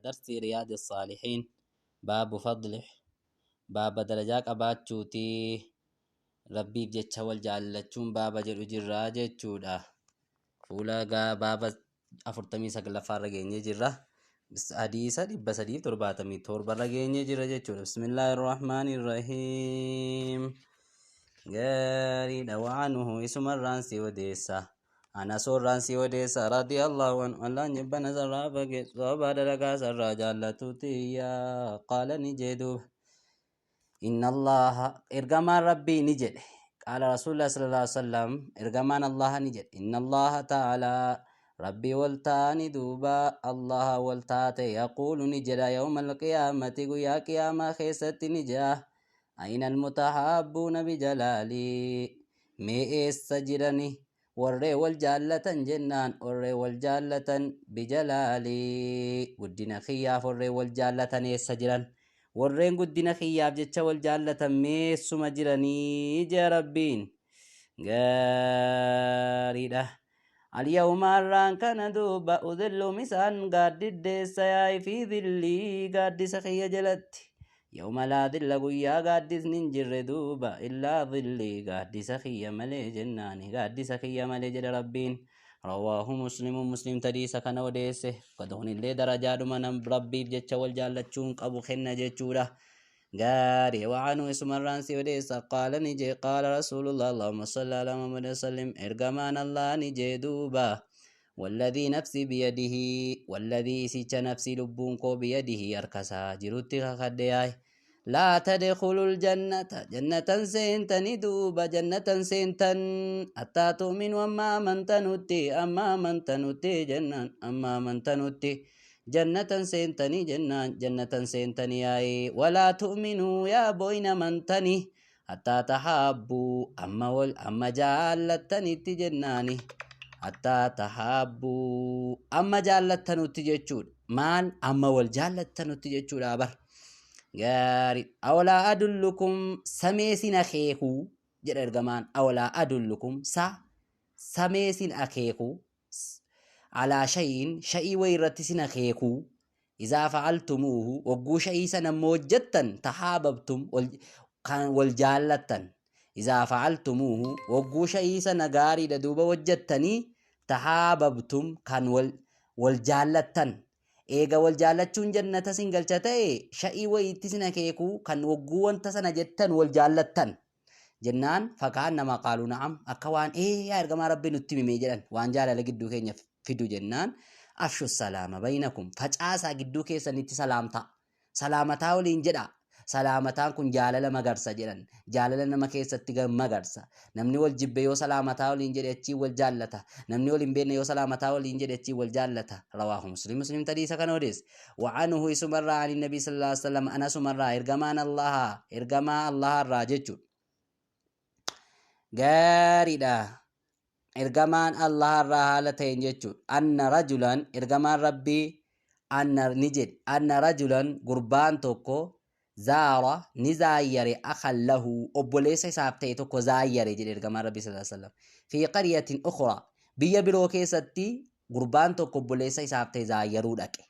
Darsii Riyaadi Saalihiin baabu fadli baaba darajaa qabaachuuti Rabbiif jecha wal jaallachuun baaba jedhu jirra jechuudha. Fuula baaba 49ffaa irra geenyee jirra. Hadiisa 377 irra geenyee jirra jechuudha. Bismillaahi Rahmaani Rahiim. Gaariidha waanuhu isumarraan si odeessa. Anas irraan si odeessa radiyallahu anhu Allaan jibbana sarraa fageessu sababaa dalagaa sarraa jaallatu tiyya qaala ni jee duuba inna allaha ergamaan rabbii ni jedhe qaala rasuulillah sallallahu alaihi wasallam ergamaan allaha ni jedhe inna allaha ta'ala rabbii wal ta'ani duuba allaha wal taate yaquulu ni jedha yawma alqiyaamati guyyaa qiyaamaa keessatti ni jedha ayna almutahaabbuuna bijalaalii mee eessa jirani warree wal jaallatan jennaan warree wal jaallatan bijalaalii guddina kiyyaaf warree wal jaallatan eessa jiran warreen guddina kiyyaaf jecha wal jaallatan meessuma jiranii jea rabbiin gaariidha alyawma har'aan kana duuba udhillum isaan gaaddiddeessa yaa'i fi dhillii gaaddisa kiyya jalatti Yawma laa dhilla guyyaa gaaddisni hin jirre duuba illaa dhillii gaaddisa kiyya malee jennaani gaaddisa kiyya malee jedhe Rabbiin. Rawaahu Muslimu Muslim tadiisa kana odeesse. Kunillee darajaadhuma nam Rabbiif jecha wal jaallachuun qabu kenna jechuudha. Gaarii wacanuu isumarraan si odeessa qaala ni jee qaala Rasuulullah Allahumma salli ala Muhammad sallim ergamaan Allah ni jee duuba. Walladhii nafsii biyadihi walladhii isicha nafsii lubbuun koo biyadihi harkasaa jirutti kakadhe yaay laa tadkhulul jannata jannatan seentani duuba jannatan seentan hattaa tu'minu amma amantanutti amma amantanutti jennaan amma amantanutti jannatan seentanii jennaan jannatan seentani yaay walaa tu'minuu yaa boyin amantani hattaa tahaabbuu amma wal amma jaallattanitti jennaani hattaa tahaabbuu amma jaallattanutti jechuudha maal amma wal jaallattanutti jechuudha bar gaarii awlaa adullukum samee sin akeekuu jedha ergamaan awlaa adullukum sa samee sin akeekuu alaa shayin sha'ii wayi irratti sin akeekuu izaa fa'altumuuhu wagguu sha'ii sana immoo hojjettan tahaababtum kan wal jaallattan izaa fa'altumuuhu wagguu sha'ii sana gaariidha duuba hojjettanii tahaababtum kan wal jaallattan eega wal jaallachuun jannata sin galcha ta'e sha'ii wayiitti sin akeekuu kan wagguu wanta sana jettan wal jaallattan Jennaan faka'annama qaaluu na'am akka waan ee yaa ergamaa rabbii nutti himimee jedhan waan jaalala gidduu keenya fidu jennaan afshu salaama baynakum facaasaa gidduu keessanitti salaamtaa salaamataa waliin jedhaa salaamataan kun jaalala magarsa jedhan jaalala nama keessatti magarsa namni wal jibbe yoo salaamataa waliin jedhe achiin wal jaallata namni wal hin beekne yoo salaamataa waliin jedhe achiin wal jaallata rawaahu muslim muslim tadiisa kana odeesse Wa'anuhu isumarraa ani nabii sallallahu alaihi wasallam anasumarraa ergamaan Allaha ergamaa Allaha irraa jechuudha. Gaariidha. Ergamaan Allaha irraa haala ta'een jechuudha. Anna rajulan ergamaan Rabbii anna ni jedhe anna rajulan gurbaan tokko zaara ni zaayyare akhan lahu obboleessa isaaf ta'e tokko zaayyare jedhe ergamaan Rabbii sallallahu alaihi wasallam. Fi qaryatin ukhra biyya biroo keessatti gurbaan tokko obboleessa isaaf ta'e zaayyaruu dhaqe.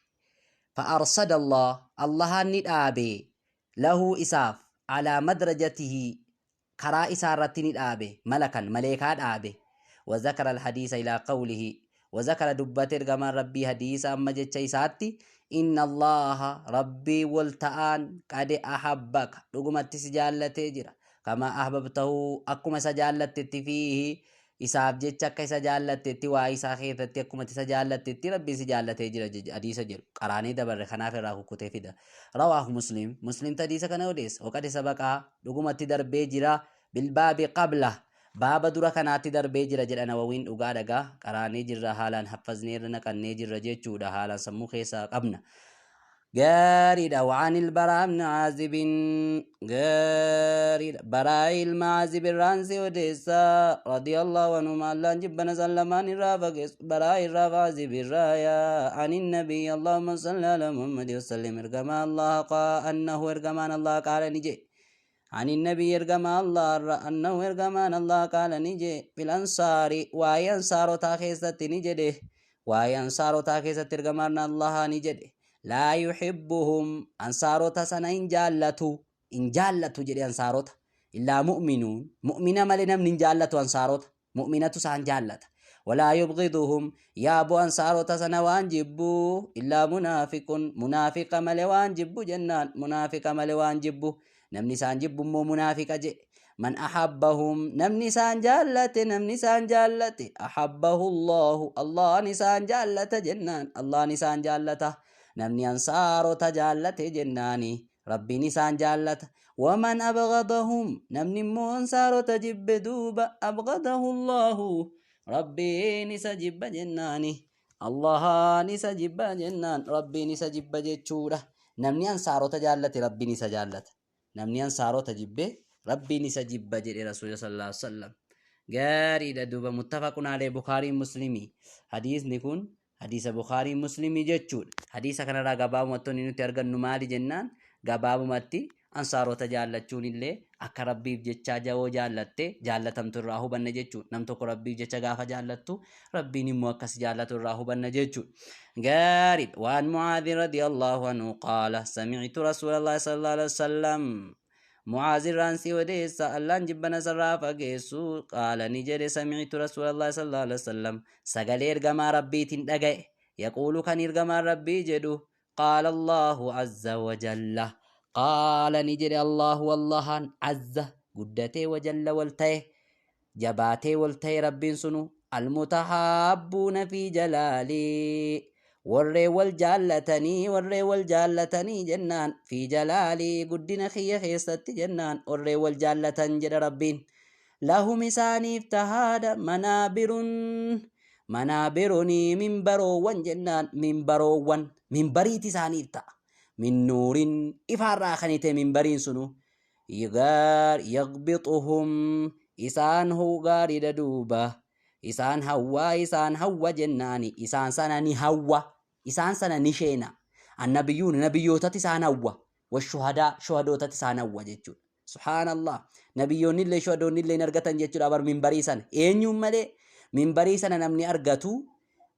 Fa'arsada Allah Allahaan ni dhaabe lahu isaaf alaa madrajatihi karaa isaa irratti ni dhaabe malakan maleekaa dhaabe. Wa zakara alhadiisa ilaa qawlihi wa zakara dubbate ergamaan Rabbii hadiisa amma jecha isaatti inna Allaha Rabbii wal ta'aan qad ahabbaka dhugumatti si jaallatee jira kamaa ahbabtahu akkuma isa jaallattetti fiihi Isaaf jecha akka isa jaallattetti waa isaa keessatti akkuma isa jaallattetti Rabbiin si jaallatee jira hadiisa jedhu qaraanee dabarre kanaaf irraa kukkutee fida. Rawaahu Muslim Muslim hadiisa kana odeessa. Waqad sabaqaa dhugumatti darbee jira bilbaabi qabla baaba dura kanaatti darbee jira jedha Nawawiin dhugaa dhagaa qaraanee jirra haalaan haffazneerra naqannee jirra jechuudha haalaan sammuu keessaa qabna. Gaariidha. Wa'an ilbaraa ibn Aazibin gaariidha. Baraa ilma Aazib irraan si odeessa. Radiyallahu anhuma Allaan jibbana isaan lamaan irraa fageessu. Baraa irraa Aazib irraa yaa anin nabii Allahumma salli ala Muhammad wasallim ergamaa Allah qaa annahu ergamaan Allah qaala ni jee. Anin nabii ergamaa Allah irraa annahu ergamaan Allah qaala ni jee. Fil ansaari waa'ee ansaarotaa keessatti ni jedhe. Waa'ee ansaarotaa keessatti ergamaan Allah ni jedhe. Laa yuhibbuhum, ansaarota sana hin jaallatu, hin jaallatu jedhe ansaarota. Illaa mu'minuun, mu'mina malee namni hin jaallatu ansaarota. Mu'minatu isaan jaallata. Walaa yubghiduhum, yaaboo ansaarota sana waan jibbu, illaa munaafiqun, munaafiqa malee waan jibbu jennaan, munaafiqa malee waan jibbu. Namni isaan jibbu immoo munaafiqa jedhe. Man ahabbahum, namni isaan jaallate, namni isaan jaallate, ahabbahu Allahu, Allahan isaan jaallata jennaan, Allahan isaan jaallata. Namni ansaarota jaallate jennaani, Rabbiin isaan jaallata. Waman abghadahum, namni immoo ansaarota jibbe duuba, abghadahu Allahu, Rabbiin isa jibba jennaani. Allahan isa jibba jennaan, Rabbiin isa jibba jechuudha. Namni ansaarota jaallate Rabbiin isa jaallata. Namni ansaarota jibbe Rabbiin isa jibba jedhe Rasuula sallallahu alaihi wasallam. Gaariidha duuba, muttafaqun alayhi, Bukhaarii Muslimii. Hadiisni kun hadiisa Bukhaarii Muslimii jechuudha. Hadiisa kanarraa gabaabumatti wanni nuti argannu maali jennaan, gabaabumatti ansaarota jaallachuun illee akka Rabbiif jechaa jawoo jaallatte jaallatamtu irraa hubanna jechuudha. Nam tokko Rabbiif jecha gaafa jaallattu Rabbiin immoo akkas jaallatu irraa hubanna jechuudha. Gaariidha. Waan Mucaadhi radiyallahu anhu qaala sami'tu Rasuulallahi sallallahu alaihi wasallam. Mucaaz irraan si odeessa, Allaan jibbana sarraa fageessu, qaala ni jedhe, sami'tu Rasuulallahi sallallahu alaihi wasallam, sagalee ergamaa Rabbiitiin dhaga'e, yaquulu, kan ergamaan Rabbii jedhu, qaala Allahu azza wa jalla, qaala ni jedhe, Allahu Allahan, azza guddatee, wa jalla wal ta'e, jabaatee wal ta'e, Rabbiin sunu, almutahaabbuuna fi jalaalii, warree wal jaallatanii, warree wal jaallatanii jennaan, fi jalaalii, guddina kiyya keessatti jennaan, warree wal jaallatan jedha Rabbiin, lahum isaaniif tahaadha, manaabirun, manaabirunii, minbaroowwan jennaan, minbaroowwan, minbariiti isaaniif ta'a, min nuurin, ifaarraa kan ta'e minbariin sunu, gaar yagbixuhum, isaan huu gaariidha duuba, isaan hawwaa, isaan hawwa jennaani, isaan sana ni hawwa, isaan sana ni sheena, annabiyyuun, nabiyyootatti isaan hawwa, washuhadaa, shuhadootatti isaan hawwa jechuudha. Subhaanallah, nabiyyoonni illee shuhadoonni illee hin argatan jechuudha bar minbarii sana. Eenyuun malee minbarii sana namni argatu?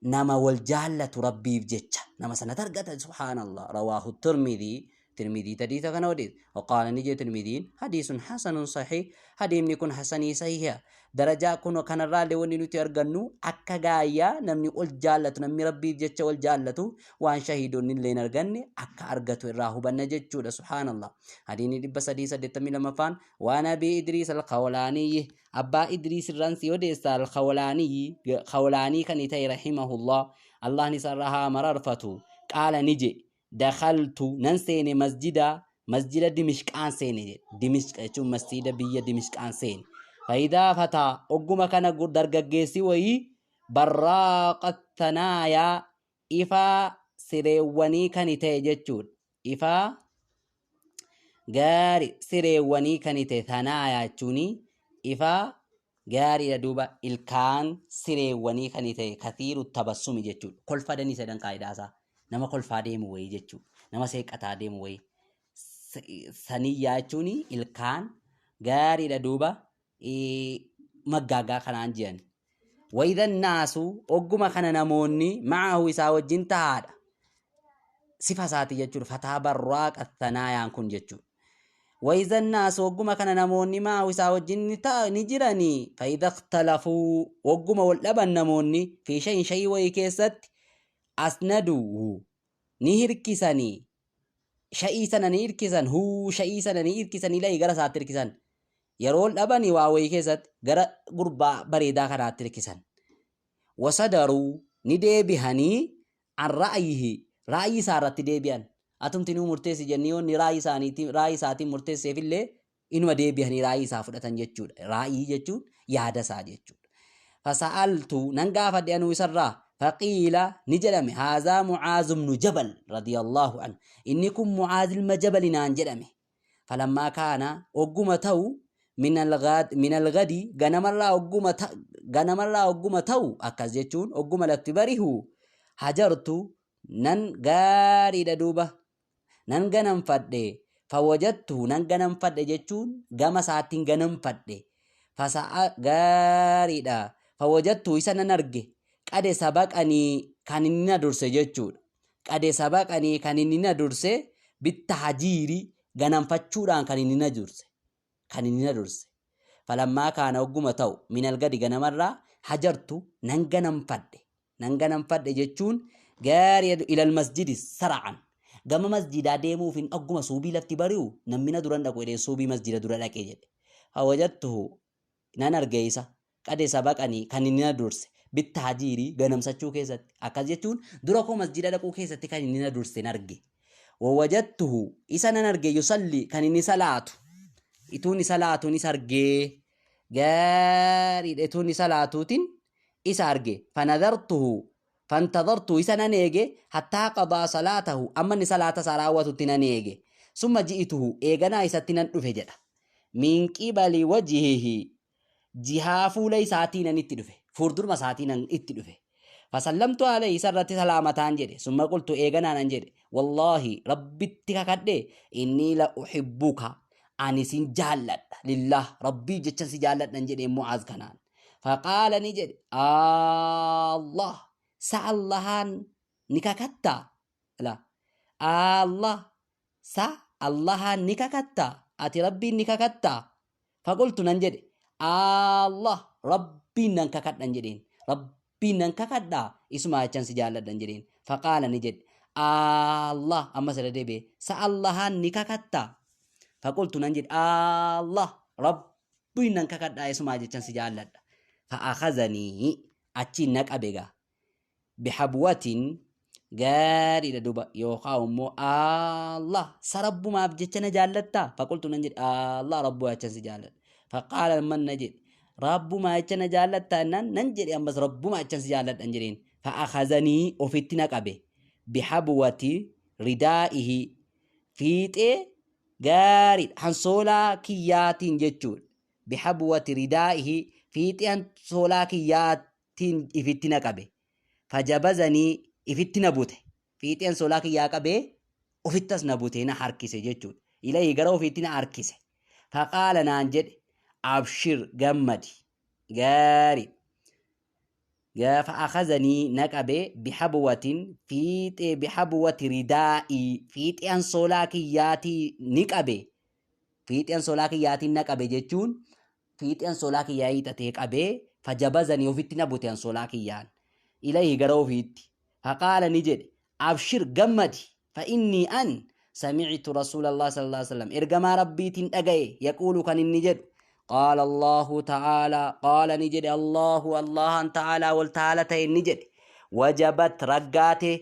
Nama wal jaallatu Rabbiif jecha nama sanatti argata. Subhaanallah. Rawaahu Tirmidii, Tirmidii hadiisa kana odeesse. Waqaala ni jedhe Tirmidiin, hadiisun hasanun sahih, hadiimni kun hasanii sahiha. Darajaa kun kanarraallee wanni nuti argannu akka gaayyaa namni ol jaallatu, namni Rabbiif jecha ol jaallatu waan shahiidonni illee hin arganne akka argatu irraa hubanna jechuudha. Subhaanallah. Hadiini 382ffaan, waan Abii Idriis Alkhawlaaniyyi, abbaa Idriis irraan si odeessa, Alkhawlaaniyyi, Khawlaanii kan ta'e, rahimahullah, Allahni isarra haa mararfatu, qaala ni jedhe, dakhaltu, nan seene, masjida, masjida Dimishqaan seene jedhe. Dimishqa jechuun masjida biyya Dimishqaan seene. Faayidaa fataa, ogguma kana dargaggeessi wayii, barraaqa thanaayaa, ifaa sireewwanii kan ta'e jechuudha. Ifaa gaari sireewwanii kan ta'e, thanaayaa jechuun ifaa gaariidha duuba, ilkaan sireewwanii kan ta'e, kathiiru tabassumi jechuudha. Kolfa danii sedhan kaayidaasaa nama kolfaa deemu wayii jechuudha. Nama seeqataa deemu wayii. Saniyyaa jechuun ilkaan gaariidha duuba maggaagaa kanaan jiran. Wayidhan naasu, ogguma kana namoonni, ma'ahu, isaa wajjin tahaadha. Sifa isaati jechuudha. Fataa barraaqa thanaayaan kun jechuudha. Wayidhan naasu, ogguma kana namoonni, ma'ahu, isaa wajjin ni jiranii. Fayidha ikhtalafuu, ogguma wal dhaban namoonni, fi shayin, shayii wayii keessatti, asnaduu, ni hirkisanii, sha'ii sana ni hirkisan, huu, sha'ii sana ni hirkisanii, la'i, gara isaatti hirkisan. Yeroo wal dhabanii waa wayii keessatti gara gurbaa bareedaa kanaatti hirkisan. Wasadaruu, ni deebihanii, an ra'ayihi, ra'ayii isaa irratti deebi'an. Atumti nuu murteessi jennee yoo inni ra'ayii isaaniitiin, ra'ayii isaatiin murteesseef illee inuma deebihanii ra'ayii isaa fudhatan jechuudha. Ra'ayii jechuun yaada isaa jechuudha. Fasa'altu, nan gaafadhe, anuu isarraa, faqiila, ni jedhame, haazaa Mucaaz ibnu Jabal radiyallahu anhu, inni kun Mucaaz ilma Jabali naan jedhame. Falammaa kaana, ogguma ta'u, min algadi, ganamarraa ogguma ta'u, akkas jechuun ogguma lafti barihu, hajartu, nan gaariidha duuba, nan ganamfadhe, fawajattu, nan ganamfadhe jechuun gama isaattiin ganamfadhe, fasa'a gaariidha, fawajattu, isa nan arge, qade sabaqanii, kan inni na durse jechuudha. Qade sabaqanii kan inni na durse, bittahajiiri ganamfachuudhaan kan inni na durse, kan inni na durse. Falammaa kaana hogguma ta'u minal gadi ganamarraa hajartu nan ganamfadhe. Nan ganamfadhe jechuun gaarii ilal masjidi sara'an gama masjidaa deemuufin ogguma suubii lafti bari'u namni na duran dhaqu jedhee suubii masjida dura dhaqe jedhe. Hawajattuhu nan arge isa qade sabaqanii kan inni na durse bittahajiiri ganamsachuu keessatti. Akkas jechuun dura koo masjida dhaquu keessatti kan inni na durse hin arge. Wawajattuhu isa nan arge yusalli kan inni salaatu. Ituun isa laatuun isa argee gaariidha ituun isa laatuutiin isa arge. Fanadartuhu fantadartuhu isa nan eege hattaa qadaa salaatahu amma inni salaata isaa raawwatutti nan eege. Summa ji'ituhu eeganaa isatti nan dhufe jedha. Min qibali wajhihi jihaa fuula isaatiinan itti dhufe. Fuulduruma isaatiinan itti dhufe. Fasallamtu alayhi isa irratti salaamataan jedhe. Summa qultu eeganaa nan jedhe. Wallaahi Rabbitti kakadhe innii la uhibbuka ani sin jaalladha. Lillah Rabbii jechan si jaalladhan jedhee Mu'aaz kanaan. Faqaala ni jedhe Allah sa Allahaan ni kakattaa? La Allah Sa Allahaan ni kakattaa? Ati Rabbiin ni kakattaa? Faqultu nan jedhe, Allah, Rabbiin nan kakadhan jedheen. Rabbiin nan kakadhaa, isumaa jechan si jaalladhan jedheen. Faqaala ni jedhe, Allah, ammas irra deebi'ee, sa Allahaan ni kakattaa? Faqultu nan jedhe, Allah, Rabbiin nan kakadhaa, isumaa jechan si jaalladha. Fa'akhazanii, achiin na qabe gaa. Bihabwatin gaariidha duba yookaan immoo Allah sa rabbumaaf jecha na jaallattaa faqultu nan jedhe Allah rabbuu jechan si jaalladha faqaala man na jedhe rabbumaa jecha na jaallattaa jennaan nan jedhe ammas rabbumaa jechan si jaalladhan jedheen fa'akhazanii ofitti na qabe bihabwati ridaa'ihi fiixee gaariidha hansoolaa kiyyaatiin jechuudha bihabwati ridaa'ihi fiixee hansoolaa kiyyaa tiin ifitti na qabe. Fajabazanii ifitti na bute. Fiixee ansoolaa kiyyaa qabee ofitti as na butee na harkise jechuudha. Ilayhi gara ofiitti na harkise. Faqaala naan jedhe abshir gammadi. Gaarii. Gaafa akhazanii na qabe bihabwatin fiixee bihabwati ridaa'ii fiixee ansoolaa kiyyaatii ni qabe. Fiixee ansoolaa kiyyaatiin na qabe jechuun fiixee ansoolaa kiyyaa hiixatee qabee fajabazanii ofitti na bute ansoolaa kiyyaan ilayhi gara ofiitti faqaala ni jedhe abshir gammadi fa innii an sami'tu rasuulallah sallallahu alaihi wasallam ergamaa rabbiitiin dhaga'e yaquulu kan inni jedhu qaala allahu ta'aalaa qaala ni jedhe allahu allahan ta'aalaa wal ta'aala ta'e ni jedhe wajabat raggaate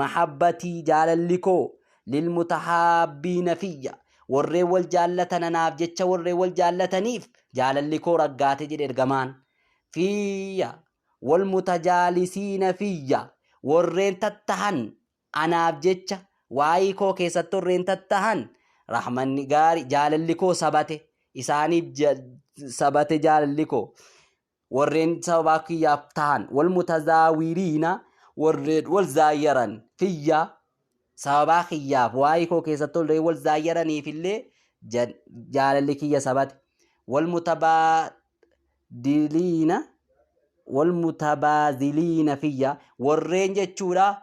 Mahabbatii, jaalalli koo, lilmutahaabbiina fiyya, warreen wal jaallatan anaaf jecha warreen wal jaallataniif jaalalli koo raggaate jedhe ergamaan. Fiyya, walmutajaalisiina fiyya, warreen tattahan anaaf jecha waa'ii koo keessatti warreen tattahan rahmanni gaari jaalalli koo sabate isaaniif sabate jaalalli koo. Warreen sababaa kiyyaaf tahan wal mutazaawiriina warreen wal zaayyaran fiyya sababaa kiyyaaf waa'ee koo keessatti warreen wal zaayyaraniif illee jaalalli kiyya sabate wal mutabaadiliina wal mutabaaziliina fiyya warreen jechuudha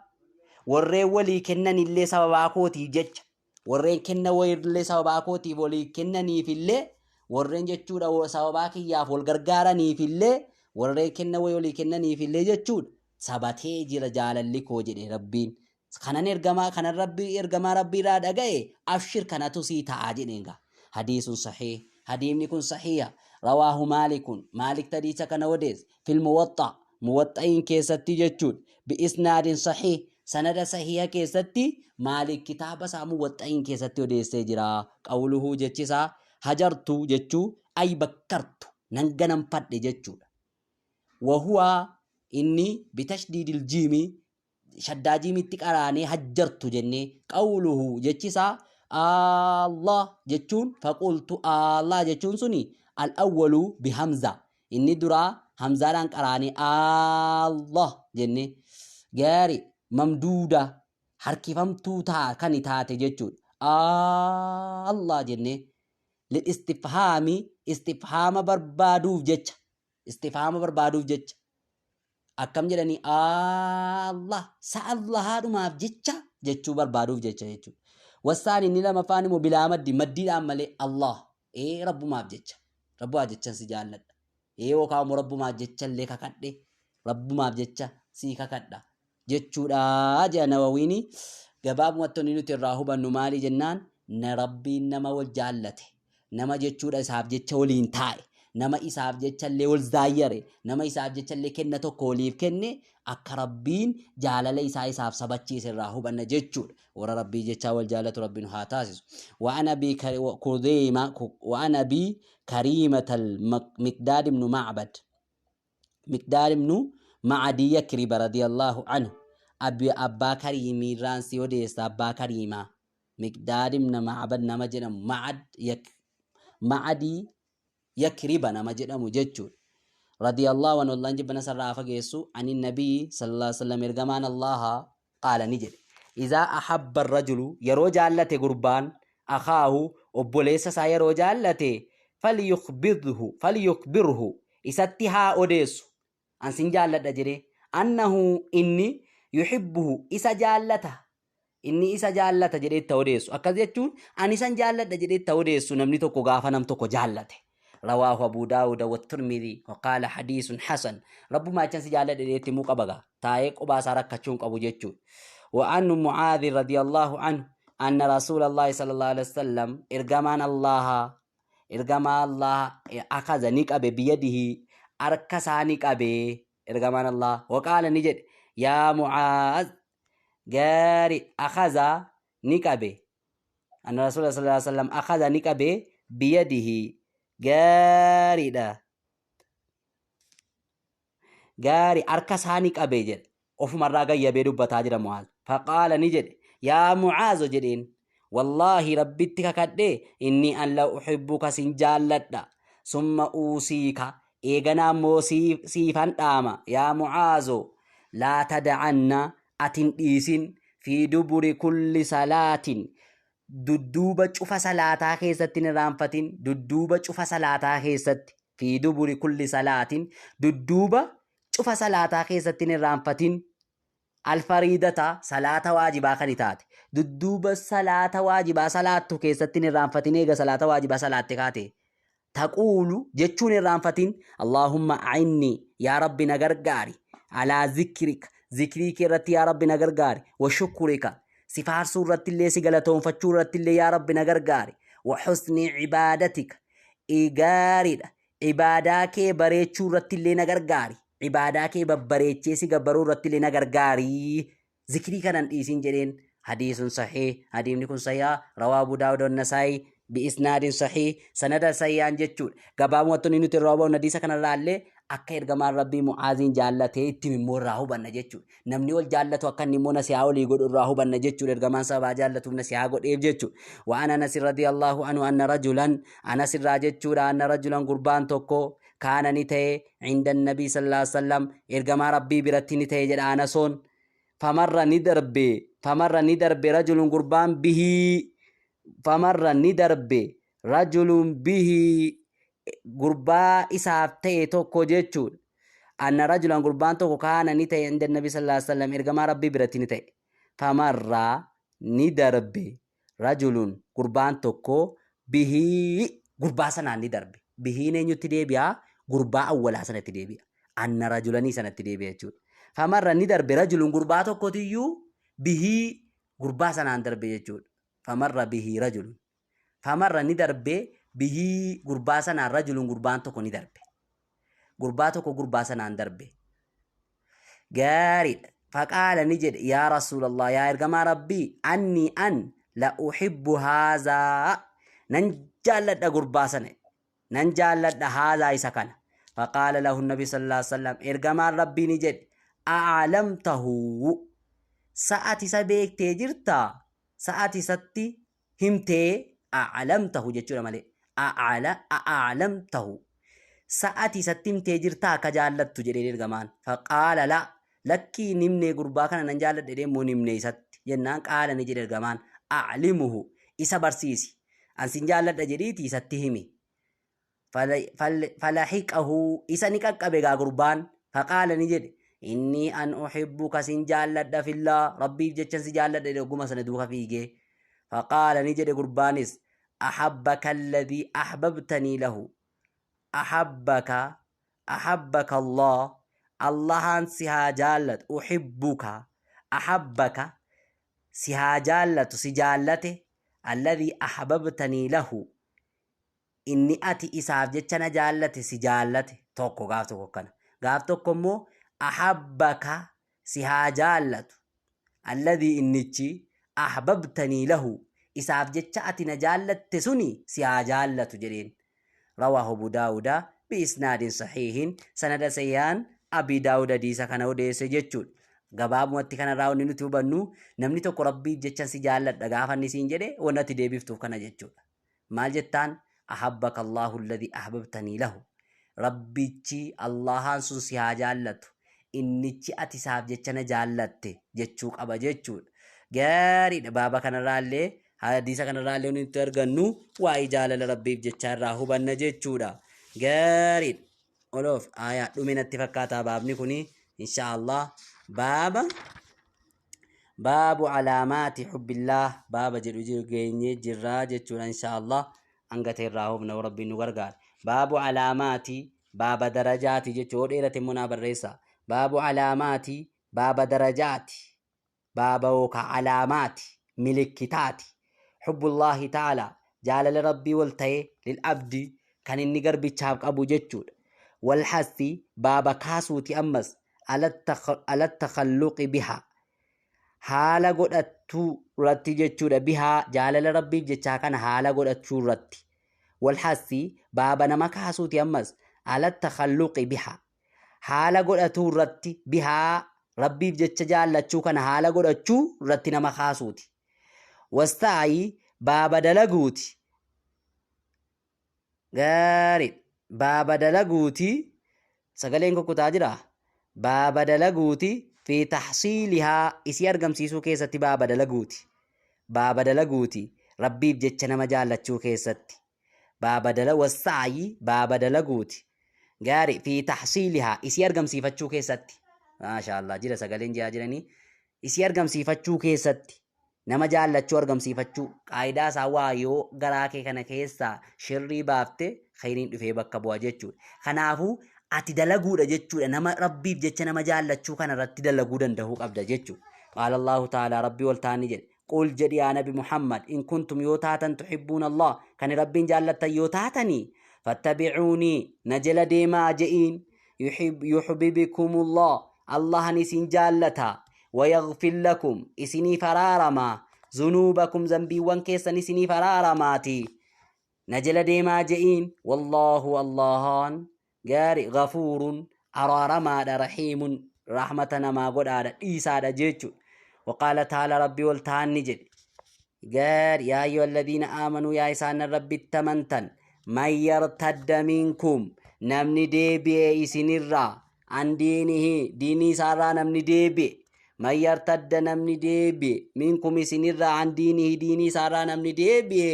warreen walii kennan illee sababaa kootiif jecha warreen kenna wayiillee sababaa kootiif walii kennaniif illee warreen jechuudha sababaa kiyyaaf wal gargaaraniif illee warreen kenna wayii walii kennaniif illee jechuudha sabatee jira jaalalli koo jedhe rabbiin kanan ergamaa kanan rabbii ergamaa rabbii irraa dhaga'e abshir kanatu sii ta'a jedheen gaa hadiisun sahiih hadiimni kun sahiiha rawaahu maalikun maalik tadiisa kana odeesse fil muwaxxa muwaxxa'iin keessatti jechuudha bi'isnaadin sahiih sanada sahiiha keessatti maalik kitaaba isaa muwaxxa'iin keessatti odeessee jira qawluhuu jechi isaa hajartu jechuu ay bakkartu nan ganamfadhe jechuudha wahuwa inni bitashdiidil jiimi shaddaa jiimitti qaraanee hajjartu jennee qawluhu jechi isaa Allah jechuun faqultu Allah jechuun suni al-awwalu bihamza inni duraa hamzaadhaan qaraanee Allah jennee gaari mamduuda harkifamtuu taa kan taate jechuudha Allah jennee lil istifhaami istifhaama barbaaduuf jecha istifhaama barbaaduuf jecha akkam jedhanii Allah sa Allahaadhumaaf jecha jechuu barbaaduuf jecha jechuudha. Wassaan inni lamaffaan immoo bilaa maddi maddiidhaan malee Allah ee rabbumaaf jecha rabbumaaf jechan si jaalladha ee yookaan immoo rabbumaaf jecha illee kakadhe rabbumaaf jecha sii kakadha jechuudha jedha Nawawiini. Gabaabumatti wanni nuti irraa hubannu maali jennaan na rabbiin nama wal jaallate nama jechuudha isaaf jecha waliin taa'e nama isaaf jecha illee wal zaayyare nama isaaf jecha illee kenna tokko waliif kenne akka rabbiin jaalala isaa isaaf sabachiise irraa hubanna jechuudha. Warra rabbii jechaa wal jaalatu rabbiin haa taasisu. Wa'an abii kudeema wa'an abii kariimatal miqdaad ibnu ma'bad Miqdaad ibnu Ma'adii Yakriba radiyallahu anhu abi abbaa kariimiirraan si odeessa abbaa kariimaa Miqdaad ibna Ma'bad nama jedhamu Ma'ad yak Ma'adii Yakriba nama jedhamu jechuudha. Radiyallahu anhu Allahn jibbana sarraa haa fageessu ani nabii sallallahu alaihi wasallam ergamaan Allaha qaala ni jedhe. Izaa ahabba rajulu yeroo jaallate gurbaan akaahu obboleessa isaa yeroo jaallate falyukhbirhu falyukhbirhu isatti haa odeessu an sin jaalladha jedhee annahu inni yuhibbuhu isa jaallata inni isa jaallata jedhee itti odeessu akkas jechuun ani isan jaalladha jedhee itti odeessu namni tokko gaafa nam tokko jaallate rawaahu abuu daawuda wattirmidii waqaala hadiisun hasan rabbumaa jechan si jaalladha jedhee itti himuu qaba gaa taa'ee qobaa isaa rakkachuu hin qabu jechuudha وعن معاذ رضي الله عنه أن رسول الله صلى الله عليه وسلم إرجمان الله Ergamaa Allaah akaza ni qabe biyadihi harka isaa ni qabe ergamaan Allaah waqaala ni jedhe yaa Mu'aaz gaari akaza ni qabe anna rasuula sallallahu alaihi wasallam akaza ni qabe biyadihi gaariidha gaari harka isaa ni qabe jedhe ofumarraa gayyabee dubbataa jira Mu'aaz faqaala ni jedhe yaa Mu'aazo jedheen wallaahi rabbitti kakadhe inni an la uhibbuka sin jaalladha summa uusiika eeganaa immoo siifan dhaama yaa Mu'aazo laa tada'anna atin dhiisin fi duburi kulli salaatin dudduuba cufa salaataa keessatti hin irraanfatin dudduuba cufa salaataa keessatti fi duburi kulli salaatin dudduuba cufa salaataa keessatti hin irraanfatin alfariidata salaata waajibaa kan taate dudduuba salaata waajibaa salaattu keessatti hin irraanfatin eega salaata waajibaa salaatte kaate taquulu jechuun hin irraanfatin Allaahumma a'inni yaa rabbi na gargaari alaa zikrika zikrii kee irratti yaa rabbi na gargaari wa shukurika si faarsuu irratti illee si galatoonfachuu irratti illee yaa rabbi na gargaari wa husni ibaadatika gaariidha ibaadaa kee bareechuu irratti illee na gargaari ibaadaa kee babbareechee si gabbaruu irratti illee na gargaari zikrii kana hin dhiisin jedheen hadiisun sahiih hadiifni kun sahiha rawaa abu daawud wan-nasaa'i bi isnaadin sahiih sanada sahihaan jechuudha gabaabumatti wanni nuti irraa hubannu hadiisa kanarraa illee akka ergamaan rabbii mu'aaziin jaallatee itti immoo irraa hubanna jechuudha namni wal jaallatu akka inni immoo nasihaa walii godhu irraa hubanna jechuudha ergamaan sababaa jaallatuuf nasihaa godheef jechuudha waan anas radiyallahu anhu anna rajulan anas irraa jechuudha anna rajulan gurbaan tokko kaana ni ta'e inda nabii sallallahu alaihi wasallam ergamaa rabbii biratti ni ta'e jedha anasoon famarra ni darbe famarra ni darbe rajulun gurbaan bihii famarra ni darbe rajulun bihii gurbaa isaaf ta'e tokko jechuudha anna rajulan gurbaan tokko kaana ni ta'e inda nabii sallallahu alaihi wasallam ergamaa rabbii biratti ni ta'e famarra ni darbe rajulun gurbaan tokko bihii gurbaa sanaan ni darbe. Bihiin eenyutti deebi'a? Gurbaa awwalaa sanatti deebi'a. Anna rajulanii sanatti deebi'a jechuudha. Famarra ni darbe rajulun gurbaa tokkotiyyuu bihii gurbaa sanaan darbe jechuudha. Famarra bihii rajulun. Famarra ni darbe bihii gurbaa sanaan rajulun gurbaan tokko ni darbe. Gurbaa tokko gurbaa sanaan darbe. Gaariidha. Faqaala ni jedhe yaa Rasuulallah yaa ergamaa Rabbii anni an la uhibbu haazaa nan jaalladha gurbaa sana nan jaalladha haazaa isa kana. Faqaala lahu nabi sallallahu alaihi wasallam ergamaan Rabbii ni jedhe a'alamtahu sa'ati isa beektee jirtaa sa'ati isatti himtee a'alamtahu jechuudha malee a'ala a'alamtahu sa'ati isatti himtee jirtaa akka jaallattu jedheen ergamaan faqaala la lakkii hin himnee gurbaa kana nan jaalladha jedhee immoo hin himne isatti jennaan qaala ni jedhe ergamaan a'limuhu isa barsiisi an sin jaalladha jedhiiti isatti himi falahiqahu isa ni qaqqabe gaa gurbaan faqaala ni jedhe Innii an uhibbuka sin jaalladha fillaa, Rabbiif jechan si jaalladha jedhe ogguma sana duuka fiigee. Faqaala ni jedhe gurbaanis, ahabbaka alladhii ahbabtanii lahu. Ahabbaka, ahabbaka Allah, Allahaan si haa jaallatu, uhibbuka, ahabbaka, si haa jaallatu, si jaallate, alladhii ahbabtanii lahu, inni ati isaaf jecha na jaallate si jaallate. Tokko gaaf tokko akkana. Gaaf tokko immoo ahabbaka si haa jaallatu, alladhii innichi ahbabtanii lahu isaaf jecha ati na jaallatte suni si haa jaallatu jedheen. Rawaahu Abu Daawuda bi'isnaadin sahiihin, sanada sahihaan Abi Daawud hadiisa kana odeesse jechuudha. Gabaabumatti kanarraa wanni nuti hubannu, namni tokko Rabbiif jechan si jaalladha gaafa inni siin jedhe wanni ati deebiftuuf kana jechuudha. Maal jettaan? Ahabbaka Allahu alladhi ahbabtanii lahu. Rabbichi Allahaan sun si haa jaallatu. Innichi ati isaaf jecha na jaallatte jechuu qaba jechuudha. Gaariidha. Baaba kanarraallee hadiisa kanarraallee wanni nuti argannu waa'ee jaalala Rabbiif jechaa irraa hubanna jechuudha. Gaariidha. Oloof aayaa dhume natti fakkaataa baabni kuni insha Allah baaba baabu alaamaati hubbillaah baaba jedhu jiru geenyee jirraa jechuudha insha Allah hanga ta'e irraa hubna Rabbiin nu gargaara. Baabu alaamaati baaba darajaati jechuu yoo dheerate immoo naa barreessa. Baabu alaamaati baaba darajaati baaba yookaa alaamaati milikkitaati hubbullaahi ta'ala jaalala Rabbii wal ta'e lil abdi kan inni garbichaaf qabu jechuudha. Wal hassi baaba kaasuuti ammas ala takhalluqi biha haala godhachuu irratti jechuudha. Bihaa jaalala Rabbiif jechaa kana haala godhachuu irratti. Wal hassi baaba nama kaasuuti ammas ala takhalluqi biha haala godhatuu irratti, bihaa Rabbiif jecha jaallachuu kana haala godhachuu irratti nama kaasuuti. Wastaa'i baaba dalaguuti. Gaarii baaba dalaguuti. Sagaleen kukkutaa jira. Baaba dalaguuti fi tahsiilihaa isii argamsiisuu keessatti baaba dalaguuti. Baaba dalaguuti Rabbiif jecha nama jaallachuu keessatti. Baaba dala wassa'yi baaba dalaguuti. Gaarii fi tahsiilihaa isii argamsiifachuu keessatti. Maasha Allah jira sagaleen jiraa jiranii. Isii argamsiifachuu keessatti nama jaallachuu argamsiifachuu qaayidaa isaa waa yoo garaa kee kana keessaa shirrii baafte khayriin dhufee bakka bu'a jechuudha. Kanaafuu ati dalaguudha jechuudha, nama Rabbiif jecha nama jaallachuu kana irratti dalaguu danda'uu qabda jechuudha. Qaala Allahu ta'ala Rabbii ol ta'an ni jedhe. Qul jedhi yaa Nabi Muhammad, in kuntum yoo taatan tuhibbuun Allah kan Rabbiin jaallattan yoo taatanii, fattabi'uunii na jala deemaa je'iin, yuhbibikumullah Allahan isin jaallata, wayaghfir lakum isiniif araarama, zunuubakum zambiiwwan keessan isiniif araaramaati na jala deemaa je'iin. Wallaahu Allahan gaari ghafuurun araaramaadha, rahiimun rahmata namaa godhaadha, dhiisaadha jechuudha. Waqaala taala Rabbi ol ta'an ni jedhe. Gaari yaa ayyuha alladhiina aamanuu yaa isaan Rabbitti amantan, man yartadda minkum namni deebi'e isinirraa, an diinihi diinii isaarraa namni deebi'e, man yartadda namni deebi'e, minkum isinirraa, an diinihi diinii isaarraa namni deebi'e,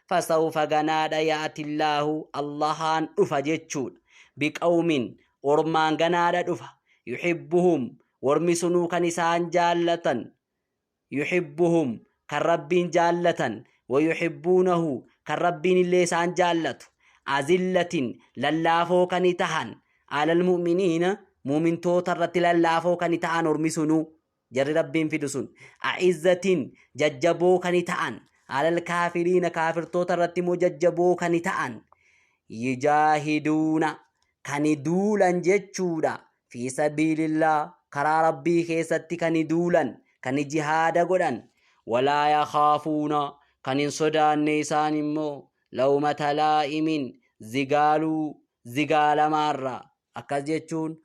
fasawfa ganaadha, ya'atillaahu Allahaan dhufa jechuudha, biqawmin ormaan ganaadha dhufa, yuhibbuhum warmi sunuu kan isaan jaallatan, yuhibbuhum kan Rabbiin jaallatan, wayuhibbuunahu kan Rabbiin illee isaan jaallatu, azillatin lallaafoo kan tahan, alal mu'miniina mu'mintoota irratti lallaafoo kan ta'an, ormi sunuu jarri Rabbiin fidu sun, a'izzatin jajjaboo kan ta'an, alal kaafiriina kaafirtoota irratti immoo jajjaboo kan ta'an, yujaahiduuna kan duulan jechuudha, fi sabiilillah karaa Rabbii keessatti kan duulan, kan jihaada godhan, walaa yakhaafuuna kan hin sodaanne isaan immoo lawmata laa'imin zigaaluu zigaalamaarraa, akkas jechuun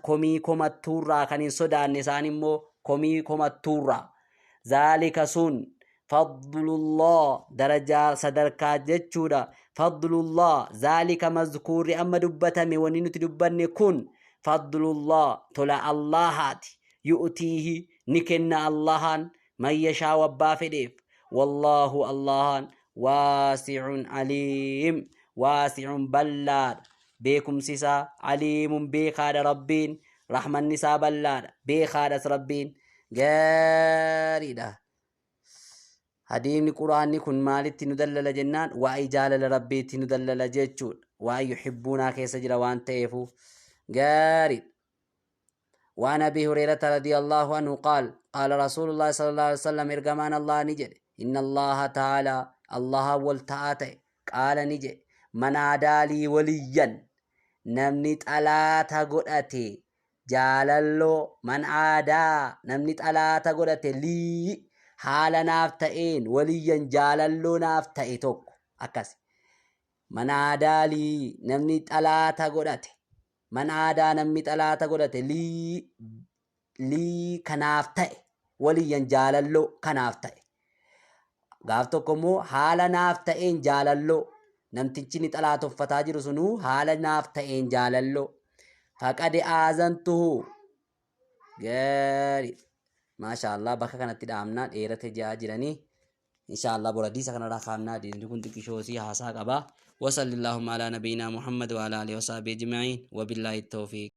komii komattuurraa kan hin sodaanne isaan immoo komii komattuurraa. Zaalika sun fadlullah darajaa sadarkaa jechuudha. Fadlullah zaalika mazkuurri amma dubbatame, wanni nuti dubbanne kun, fadlullah tola Allahaati, yu'tiihi ni kenna Allahaan, man yashaa'u abbaa fedheef. Wallaahu Allahaan waasi'un aliim, waasi'un bal'aadha beekumsi isaa, aliimun beekaadha Rabbiin. Rahmanni isaa bal'aadha. Beekaadhas Rabbiin. Gaariidha. Hadiifni Qur'aanni kun maalitti nu dallala jennaan waa'ee jaalala Rabbiitti nu dallala jechuudha. Waa'ee yuhibbuunaa keessa jira waan ta'eefu. Gaariidha. وعن أبي هريرة رضي الله عنه قال قال رسول الله صلى الله عليه وسلم إرجمان الله نجد إن الله تعالى الله والتعاتي قال نجد من عادى لي وليا namni xalaata godhate jaalalloo man aadaa namni xalaata godhate lii haala naaf ta'een waliyyan jaalalloo naaf ta'e tokko akkas man aadaa lii namni xalaata godhate man aadaa namni xalaata godhate lii lii kanaaf ta'e waliyyan jaalalloo kanaaf ta'e Gaaf tokko immoo haala naaf ta'een jaalalloo namtichi ni xalaatoffataa jiru sunuu haala naaf ta'een jaalalloo faqad aazantuhu gaarii maasha Allah bakka kanatti dhaamnaa dheerate ja'a jiranii insha Allah bor hadiisa kanarraa kaafnaa hadiisni kun xiqqishoosii haasaa qaba. Wasallillahumma alaa nabiyyinaa Muhammad wa alaa alihi wa sahbihi ajma'iin wa billaahi tawfiiq.